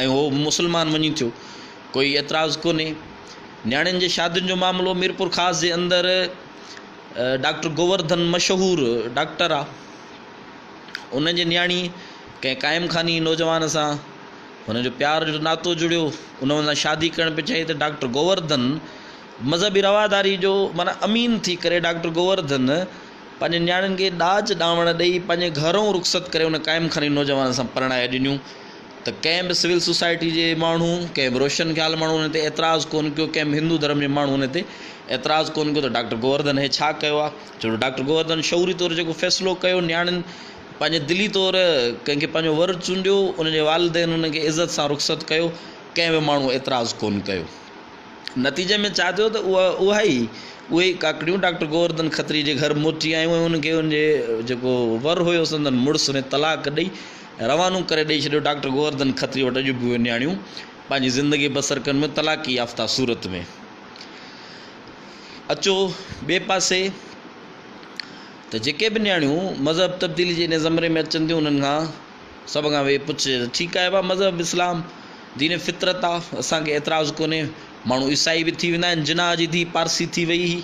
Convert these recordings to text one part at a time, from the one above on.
۽ هو مسلمان وڃي ٿيو، ڪوئي اعتراض ڪونهي. نياڻين جي شادين جو معاملو ميرپورخاص جي اندر ڊاڪٽر گوورڌن مشهور ڊاڪٽر آ، ان جي نياڻي ڪنهن قائم خاني نوجوان سان هن جو پيار جو ناتو جڙيو، ان سان شادي ڪرڻ پئي چاهي ته ڊاڪٽر گوورڌن مذهبي رواداري جو معنيٰ امين ٿي ڪري ڊاڪٽر گوورڌن پنهنجي نياڻين کي ڏاج ڏانوڻ ڏئي پنهنجي گهرئون رخصت ڪري ان قائم خاني نوجوان سان پرڻائي ڏنيون ته ڪنهن به سول سوسائٽي جي ماڻهو، ڪنهن به روشن خيال ماڻهو ان تي اعتراض ڪونه ڪيو، ڪنهن به هندو ڌرم جي ماڻهو ان تي اعتراض ڪونه ڪيو ته ڊاڪٽر گوورڌن هي ڇا ڪيو آهي؟ ڇو جو ڊاڪٽر گوورڌن شعوري طور جيڪو فيصلو ڪيو، نياڻين پنهنجي دلي طور ڪنهن کي پنهنجو ور چونڊيو، ان جي والدين ان کي عزت سان رخصت ڪيو، ڪنهن به ماڻهو اعتراض ڪونه ڪيو. نتيجي ۾ ڇا ٿيو ته اها اها ئي اهي ئي ڪاڪڙيون ڊاڪٽر گوورڌن کتري جي گهر موٽي آيون ۽ ان کي ان جي جيڪو ور هيو سندن مڙس ان طلاق ڏئي روانو ڪري ڏئي ڇڏيو. ڊاڪٽر گوورڌن کتري وٽ اڄ به اهي نياڻيون پنهنجي زندگي بسر ڪن ۾ طلاقي يافته صورت ۾. اچو ٻئي پاسي ته جيڪي به نياڻيون مذهب تبديلي جي ان زمري ۾ اچن ٿيون انهن کان سڀ کان ويهي پڇجي ته ٺيڪ آهي ڀاء مذهب اسلام دين فطرت آ اسان کي اعتراض ڪونهي ماڻهو عيسائي به ٿي ويندا آهن جناح جي ڌيء پارسي ٿي وئي هئي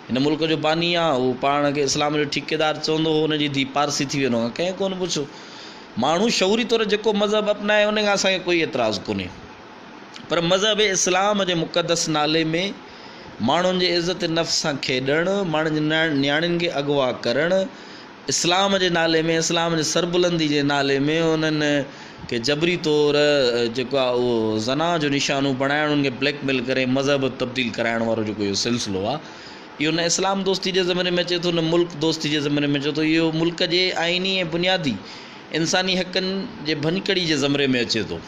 هن ملڪ جو باني آ هو پاڻ کي اسلام جو ٺيڪيدار چوندو هو ان جي ڌيء پارسي ٿي وئي ان کان ڪنهن ڪونه پڇيو ماڻهو شعوري طور جيڪو مذهب اپنائي ان کان اسان کي ڪوئي اعتراض ڪونهي پر مذهب اسلام جي مقدس نالي ۾ ماڻهن جي عزت نفس سان کيڏڻ ماڻهن جي نياڻين کي اغوا ڪرڻ اسلام جي نالي ۾ اسلام جي سربلندي جي نالي ۾ انهن کي جبري طور جيڪو آهي اهو زنا جو نشانو بڻائڻ انهن کي بليڪ ميل ڪري مذهب تبديل ڪرائڻ وارو جيڪو اهو سلسلو آهي اهو نه اسلام دوستي جي زمري ۾ اچي ٿو نه ملڪ دوستي جي زمري ۾ اچي ٿو اهو ملڪ جي آئيني ۽ بنيادي انساني حقن جي ڀڃڪڙي جي زمري ۾ اچي ٿو.